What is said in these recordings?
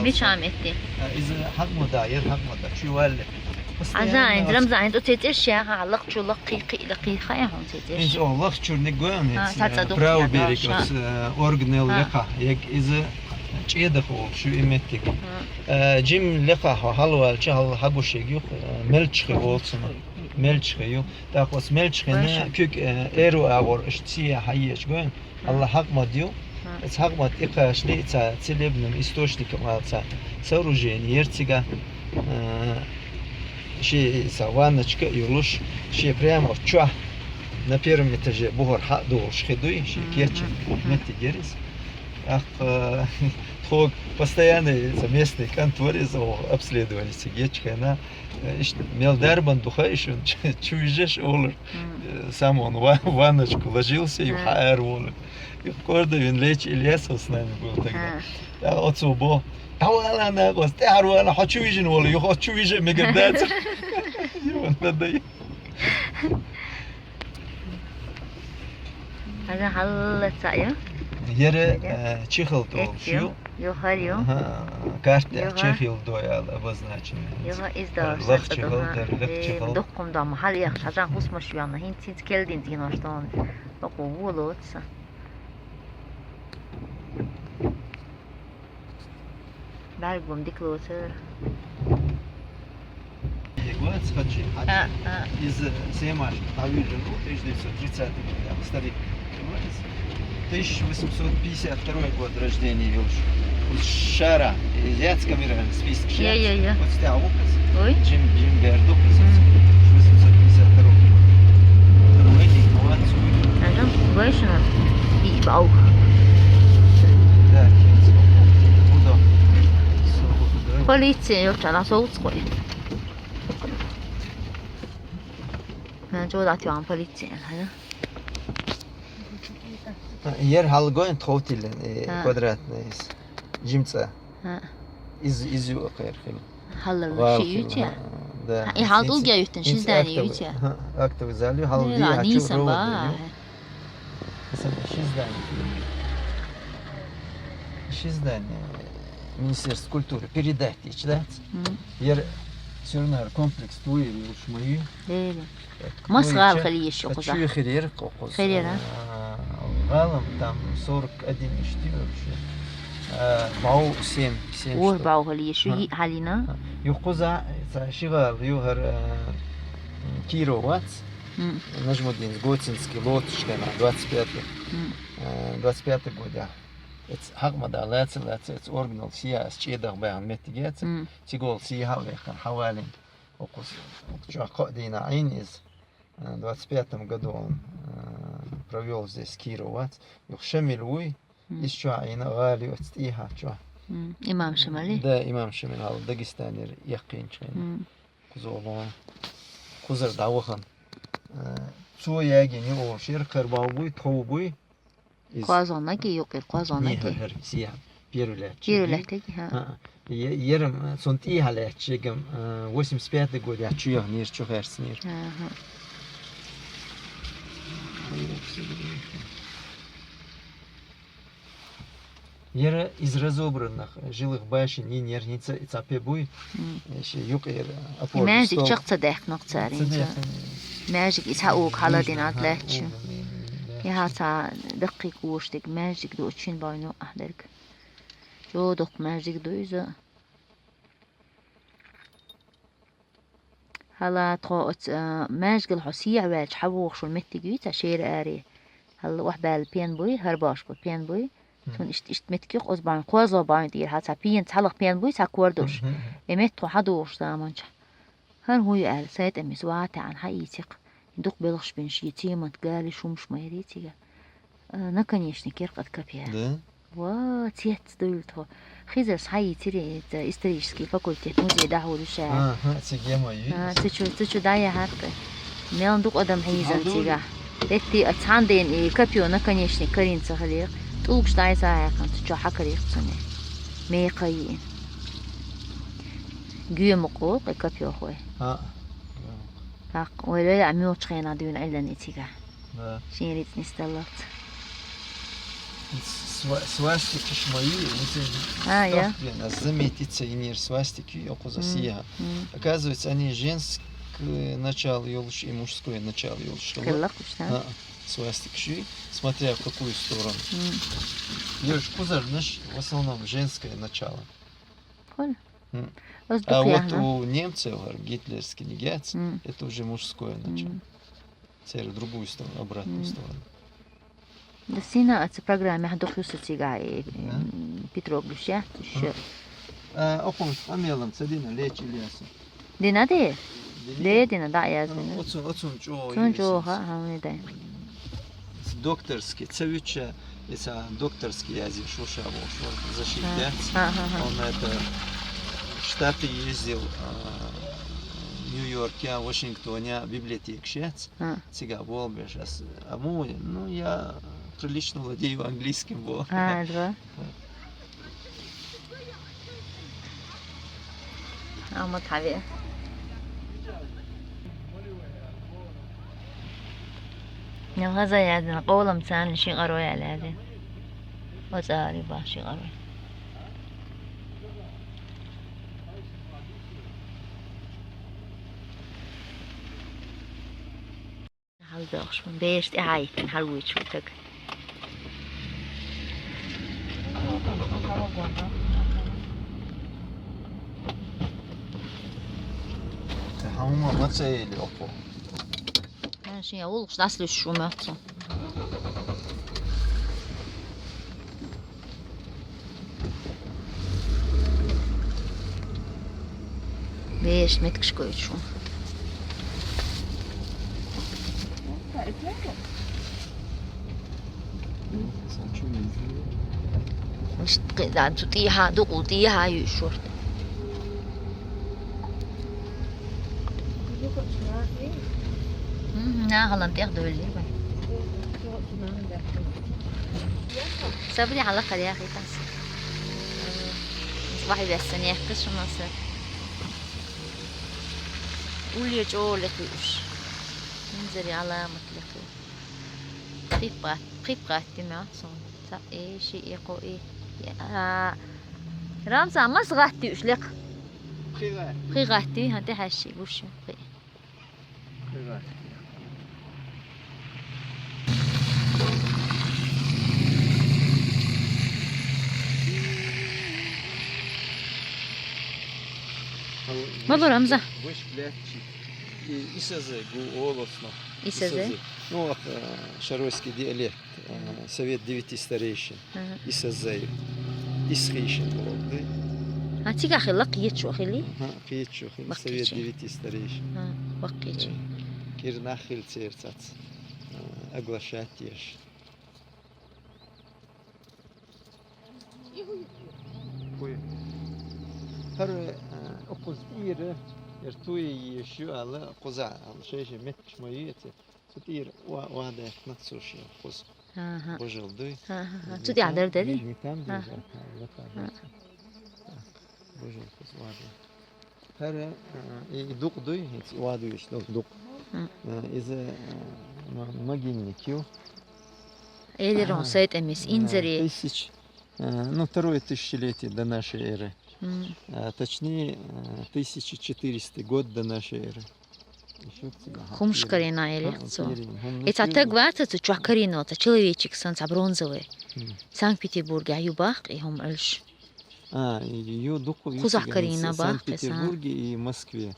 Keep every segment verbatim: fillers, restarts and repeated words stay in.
Мича метте? Иза хьакъ ма да, яр хьакъ ма да, чу валле. Аза, Рамзан, хӀинца оцу цӀе тӀе ша, хьан лакха чу лакха кхий, кхий, лакха кхий, хаа хьуна цӀе тӀе ша. Иза о лакха чуьра нигоян А, хӀинца, цаца э, духу право я, берег да, оцу, э, оргнел а, лекха, яг иза чӀедах олуш ю и меттиг. А. Э, жим лекха хьо хьалвалча, хьал хьагуш ю, э, мелчхи олу цунах. Мелчхи ю. ТӀаккха оцу мелчхина куьг, э, эру агӀор, аша ция хьаеча гоьн. Алла хьакъ ма дию. Эца хьакъ ма тӀекхачале, ца целебным источником ала ца сооружение яр цига, э, ши ца ванночка а йолуш, ши прямо чохь на первом этаже бухара хьа а долуш хи дуй, ши кечен меттиг яр иза. ТӀаккха, э, тхога постоянно ца местный кӀант вара иза, оха обследование цига ечу хенахь, э, иштта мел дарбан ду хаьий шуна, чу, чу вижаш олура. Э, сам он ва-, ванночку ложился, и хьаара волу. И кӀорда вина лечи Ильясов с нами был тогда. ТӀаккха оцо бо: «ДӀавала, накъост, тӀаьхьара вала, хьо чу вижина волу, юха оцу чу вижа мегар дацара». Юха дан дай. Хьажа хьалла ца ю? Яра, э, чехал тӀе олуш ю. Ю, хӀара ю. Аха, карта тӀехь чехал дой ала обозначено. Юха иза лах чехал дара, лах чехал. Дуккхум дом, хьал яхаш, хьажа хӀусамаш венна, хӀинца, хӀинца келдин зенош дона. Бакъо ву лоца. БӀаьргум дика лоцара. Егоц хачи хьачи. А, а. Иза Семаш дӀавижина ву тысяча девятьсот тридцатый годах, старик. Тысяча восемьсот пятьдесят второй год рождения йолуш. Шара, яц камера список шаьц. Я, я, я. Вот стя вукас. Ой. Джим, Джим Бердукас. Тысяча восемьсот пятьдесят второй год. Вайни, молодцы. Ага, вайшина. И бау. Да, кенц. Куда? Полиция, йолча, на соуцкой. Ха, чо датван полиция, ха? Ер хьалгойн тховтилен, э, квадратный из. Жимца. Ха. Из, из ю кхер хил. Хьалал ши ю ча? Да. И хьал долгия ютен, ши здание ю ча? Актовый зал ю, хьал ди хачу нисан ровно ба. Ю. Сан ши здание. Ши здание. Министерство культуры передать ичи дац. Ер сюрнар комплекс туир юш май. Дели. Мас гӀала хила йиш ю кхуза? Чуьйхир яра кхуза. Хилира? А, гӀалам там сорок один иштта ю вообще. А, бау семь, семь. Ур штук. Бау хила йиш ю, хьалина? Ю кхуза, ца ши гӀала ю хӀара, а, Киров вац. Нажмудин Гоцинский лоточка на двадцать пятый. А, двадцать пятый годах. Эц хьакъ ма да лаца, лаца, эц оргнал сия, ас чӀедах баьхна меттиг яца. Цигол сия хьа веххан, хьавалин. Окхус, чохь кхоъ дийна Ӏийна иза. Э, двадцать пятом году он, э, провёл здесь Киров вац. Юха Шамил вуй, иза чохь Ӏийна гӀала ю оцу тӀехьа чохь. Имам Шамали? Да, имам Шамил хьал Дагестанера яьккхинчу хенахь. Кхуза олу, кхузара дӀавахана. Э, цо ягийна ю олуш яра, кхара бав буй, тхов буй. Иза. КхозгӀаннаги юкъе, кхозгӀаннаги. Не, хӀара, хӀара, сия, первый лаьтташ. Первый лаьттаги, ха. ХӀаъ. Е-, ерам, цунна тӀехьа лаьтташ егам, а, восемьдесят пятый годехь чу яхнера, чу хаьрцнера. Аха. Яра из разобранных жилых башен йин яра хӀинца и цхьа пе буй. Э, ши юкъера опорный столб. И маьждиг чекх ца даьккхина цара хӀинца. Ца даьккхина. Маьждиг и цхьа уг хьаладина лаьтташ. Уг, м, м, лаьтташ. И хьа цхьа даккхий кошдиг маьждиг ду, чин бовну ахь дерг. Чо доккха маьждиг ду иза. Хьала тхо оцу, а, маьждигал хьо сехьа ваьлча хьавогӀуш волу меттиг юй цхьа шера аре. Хьала охьабаьлла пен буй, хӀара бошку пен буй. Цунна иштта, иштта меттиг юкъа оцу бахьана, кхозлагӀа бахьана тӀера хьала цхьа пен, цхьалха пен буй, цхьа кор долуш. Э, метта тхо хьадогӀуш заманчохь. ХӀара хӀун ю аьлла, сайтӀа мис ваха таьӀна хьаийци-кх. Дукха белхаш бина шен цемент, гали, шумаш ма яри цига. А, наконечник яра-кх оцу капья. Да? Ва, цец дуйла тхо. Хизарс хьаийцира, это, исторический факультет, музей дӀахьур ю ша. Аха, цига ма ю. А, ца чу, ца чу дӀаяхьар-кх. Мел дукха адам хьийзан цига. Тетти а цхьана ден и копьё наконечник карийна ца хилира. ТӀулгаш дӀай ца хьаькхна, ца чу хьакарийра цунна. Мекха йиъна. Гоьмукъо кху копьёхой. А. ТӀаккха, вай лела а муьлхачу хенахь дуьйна Ӏиллан и цига. Да. Шен рицкъ нисдаллалц. Сва-, свастикаш ма юй, ну, це А, я. Ставкина, заметить цу йинера свастика юй, акхуза М, сиха. М. Оказывается, они женское начало йолуш и мужское начало йолуш. Хилла кхуш, да? А, свастикаш юй, смотря в какую сторону. М. Ераш кхузарнаш в основном женское начало. Понял. М. Оцу А дукха вот яхна. У немцев, гитлерский нигяц, М. Это уже мужское начало. М. Церан другую сторону, обратную М. сторону. Да сина а цу программе хьа дукха юсу цига, э, Да. М, Петроглу ше, ше. А, окхо, а мелам ца дина лечи леса. Дина де? Дина. Де, дина, да, я А, дина. Оцун, оцун чо Цун юсу. Чо, ха, ха, не дай. Докторский, ца вича, ица докторский язык шуша вошур, защитец. Ха, ха, ха. Он это, в Штаты ездил, а, в Нью-Йорке, Вашингтоне, библиотекшец. Ха. Цига болбеш ас. А му, ну, я прилично владею английским, бо. А, два. Амма тави. Нилгаза ядин, къолам цан ши къаро ял ядин. Оцари ба ши къаро. Хьалдохуш, бераш тӀехьайттина хьалвуьйцуш ву таг. Хьан хӀума ма ца ели окхо? Хьан шен уллуш дӀасалуьйш ву моьтту. Вешан меттигаш гойтуш ву. Иштта кхидӀа цу тӀехьа, дукъал тӀехьа юьйш вара. Мгм, нахалан тӀех довлий вай. Сабри хьалакхара яхийтас. Вахь вессан яхкаш шуна сар. Улле чӀогӀа лекха уьш. Инзаре Ӏаламат лекха. Кхиппа, кхиппа гӀаттина сон. Ца, э, ши, э, кхо, э. А, Рамзан, маса гӀатти уьш лекха? Пхи гӀатти. Пхи гӀатти, хӀан, тӀехьашши гуш, пхи. Пхи гӀатти. Ма бу, Рамзан. Виш плечи. И, исазе гу олосно. Исазе? Исазе. Ну, вот, э, шаройский диалект. Э, совет девяти старейшин. Ага. Исазай. Исхийшин болду. А, цигахи лакхечу хили? Ага, кхечу хили. Совет девяти старейшин. А, вакхечи. Э, кир нахил церцац. Э, оглашать еш. Куй. Хар, э, укхуз ира, ир туй ешю ала, кхуза, ала, шейши меткш ма еци. Цу тӀера ва-, вадаьхна цо шен кхуза. Аха. Божал дуй. Аха. Цу тӀера дер дери? Метан дуй, Аха. Метан дуй. Аха. Божал кхуза вадаьхна. ХӀара, а, и дукъ дуй, хӀинца вадуьйш долу дукъ. М. А, иза, а, ма-, могильник ю. Элирон А, сайтамис а, инзаре. Тысяч, а, ну, второе тысячелетие до нашей эры. М. А, точнее, а, тысяча четыристый год до нашей эры. Хумш карийна элира цо. Эца таг вац цу чохь карийна, цхьа человечек санна, цхьа бронзовый. Санкт-Петербурге ю баккха и хӀума Ӏуьллуш. А, ю дукха ю Кхузахь карийна баккха и сан. Санкт-Петербурге и Москве.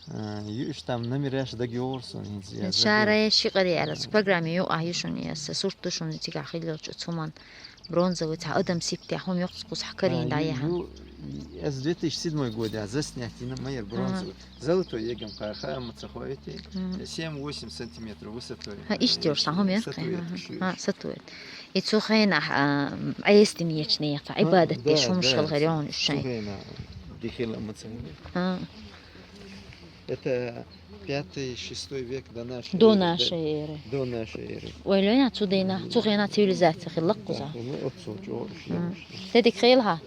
А, ю уьш там номераш дагайогӀур сан, хӀинца я Шаре ши къаре аьлла, цу программе юкъахь ю шуна, я сан сурт ду шуна цигахь хилла йолчу цу хӀуман. Бронзовый цхьа адам сиптехь хӀума йоккхуш кхузахь карийна дӀаяхьа. Ю, ю, эс две тысячи седьмой годехь заснять йина ма яра бронзовый. Золотой егам кхаха, амма ца хоуьйту. Семь-восемь сантиметров высотой. Ха, иштта йолуш сан хӀума ян кхин. Статуэтка ха, ха, статуэт. И цу хенахь, а, Ӏеса динечу нехан, Ӏибадат деш хӀумаш хала хир йогӀун уьш шайн. Цу хенахь дихила амма ца хӀума. Ха. Это пятый, шестой век до нашей эры. До нашей эры. До нашей эры. Ойла ян цу дийнахь, цу хенахь цивилизация хилла кхузахь. Да, ну, оццул чӀогӀа уьш йолуш. Те дика хилахьа.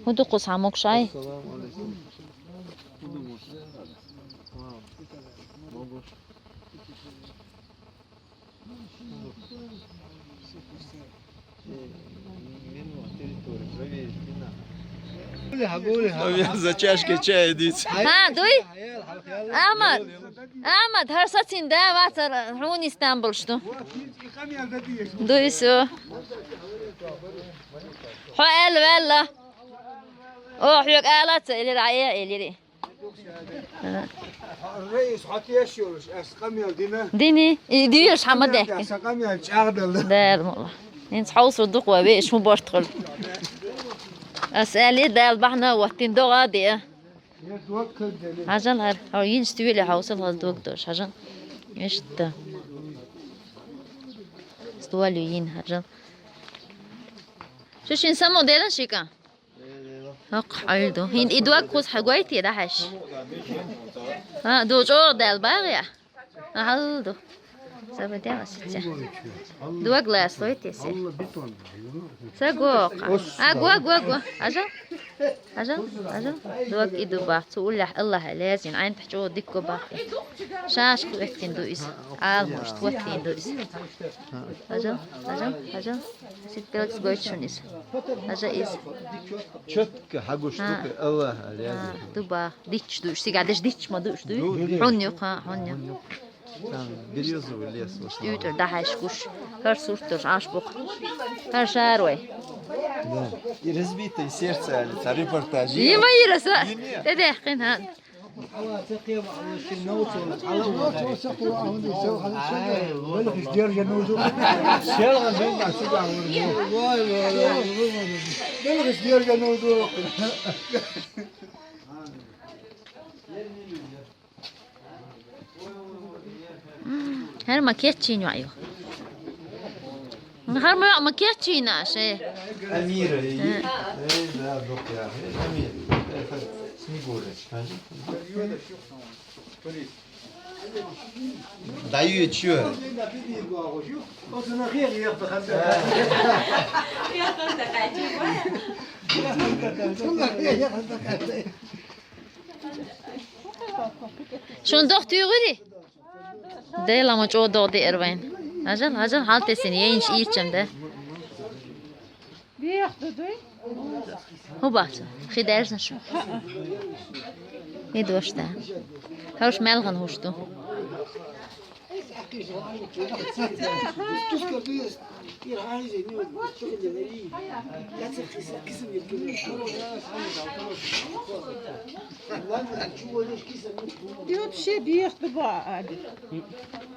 ХӀун ду кхузахь могушай? Ассаламу алейкум. ХӀун ду могуш? Вау. Могуш. ХӀун ду? За чашкой чая дийца. ХӀа, дуй? Ахьмад, Ахьмад, хӀара сацин да вацар, хьуна Истамбулш ду. Дуй со. Хьо аьлла ваьлла. О, хьоьга ала ца элира, Ӏе элири. Раис, хьо теш йолуш, ас къамел дина. Дини, и дуьйш хьама дехки. Ас къамел чӀагӀдалла. Дер мула. Инц хьовсур дукха вай, веш хӀун борт хила. Ас аьлли, Дала бахьана ваттин догӀа де. Хьажал хӀара, хьо йинчу туьйле хьовсал хаза дог дош, хьажал. Иштта. Столю йин, хьажал. Шу шин само дела шика? ХӀокху Ӏуьллу ду. ХӀинца и дог кхуза хьан гойтий дӀахьаьш? А, ду чӀогӀа даьлла багӀе? А, хьал ду. Саба дела сица. Дог ласлой те се. Ца го кха. А, го, го, го. Ажа? Ажа? Ажа? Дог и ду бах. Цу уллехь Аллахь лезин. Айн тахь чӀогӀа дикко бах. Шашка оьттина ду иза. Ӏаламо иштта оьттина ду иза. Ажа? Ажа? Ажа? Сит белгс гойту шуна иза. Ажа иза. Четко хьагуш ду кхин Аллахь аьлла. Дуба. Дичча ду уьш. Сига деш дичча ма ду уьш, дуй? Ду, ду. Хьунна юкха, хьунна юкха. Там березовый лес в основном. ТӀуьйтӀар дахьаш гуш. ХӀара сурт долуш Ӏаш бу-кх. ХӀара шарой. Да. И разбитое сердце, али, ца репортаж. Има ираса. Тедехкин, ха. Белхаш держа нузу. Белхаш держа нузу. ХӀара ма кечйина йоӀ ю. ХӀара ма йоӀ ма кечйина аш, э. Амира, э, э, да, дукъя, э, Амира, э, Снегурочка. Даю чё? Шун дохтуьйгӀуьри? Дела ма чӀогӀа догӀа деара вайн. Хьажал, хьажал, хьалтесина, яйнаш ийрчам да. ХӀун бац? Хи даьржна шу? И дош да. ХӀорш мел гӀан хӀуш ду? И вообще бехт ба ади.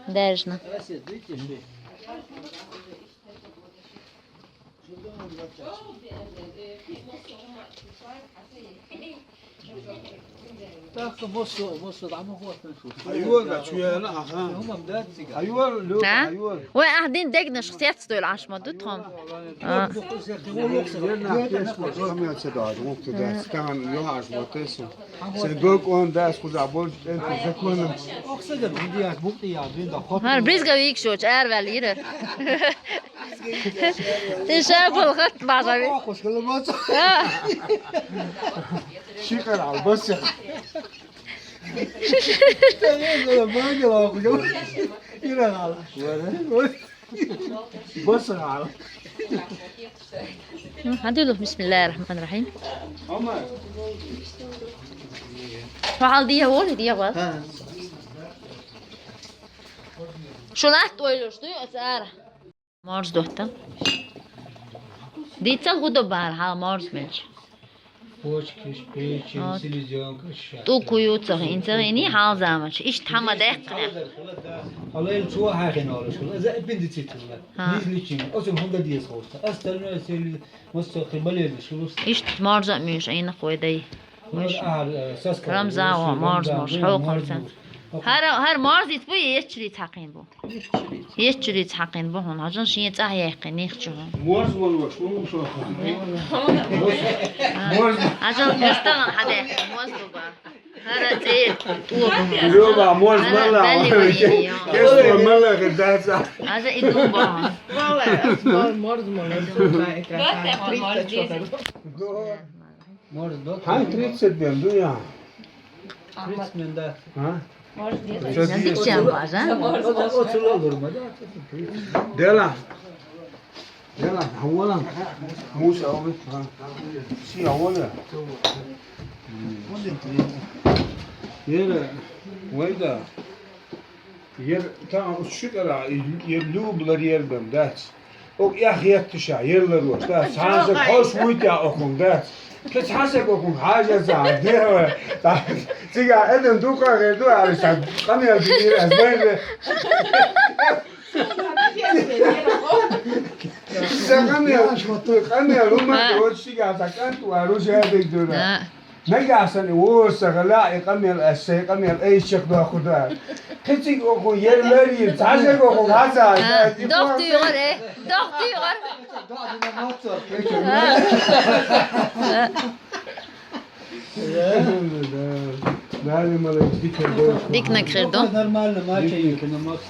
Даьржна. Так, мосо, мосо, дӀа ма хӀоттан шу. Айвага, чу яна, аха. ХӀумам дац цига. Айвал, лё, А? Айвал. Вай, ахь дин дегнаш сец дойл Ӏаш ма ду тхом. А. Дукха сехи вулукса. Дерна кешко, хамя це дац, мукты дац. Тан йоаш ма тесу. Сен дог он дац, куза больше, энту законом. Охсаган, индияк, букъия, бинда, хот. Хар бризга вик шоч, ар вал йира. Ты шабул хат бажави. Охуш кылмац. А. Шикар албаса. Хьадуьллу, бисмиллахӀир-рахьманир-рахьим. Хьо хьал дехьа волу, дехьа вал. Шу латта ойлуш дуй оцу ара? Морз доттал. Дийцал хӀу до бахьара хьала морз мелча. Почкаш, печень, Вот. Селезенка, щас. ТӀу куй ю ца хин, ца хини хьалзамач. Иштта хьама даьккхина. Хьалайл чу хьаьхина олуш хула. За аппендицит хула. Ха. Низ личин. Оцун хӀунда деза хӀуста. Остальное сели массо хи балелиш хулуста. Иштта морза а муьйш айна кхой дай. Муьйш. Рамзан ва морз, морз, хьокхарца. ХӀара, хӀара морзиц бу, еччуьриц хьакхин бу. Еччуьрица хьакхина бу хьуна, хьажал шен цӀахь яьккхина, нихча хьуна. Морз валош, хьуна шо хьуна. Морз. Хьажал мустагӀан хьадаьккхина, морз ду бар. ХӀара цӀе тӀо бу хьуна. Лёба, морз хӀара мала. Далли вайни, ё. Кесло мала хи даца. Хьажа и ду бу хьуна. Мала, морз мала. Морз ду. Хьан тридцать бен ду я? Тридцать мен да. А? Язычан бажа? Дела. Яла, хьавола. Муса, овы. Си, хьавола. Яра, вайда. Ер, та, учу кара, ер любла ер бем, дац. Ок, я хеттиша, ер ларош, дац. Хаза, хос вуйта окун, дац. Кец хаза окун, хажа за, дева. Та, цига, эден дука, герду, а, са, камел, дира, змайна. Са камел, камел, ума, вот сига, са канту, а, ружа, дик дура. Нагахь санна вуса гӀала и къамел, ас шайн къамел айсчех дохур ду аьлла. Кхин цига окху ер ларийра, цхьа шайга окху хьаза. ДохтуьйгӀар, э, дохтуьйгӀар. Дали малайс дикер доху. Дикнаг хир ду. Нормально, мача.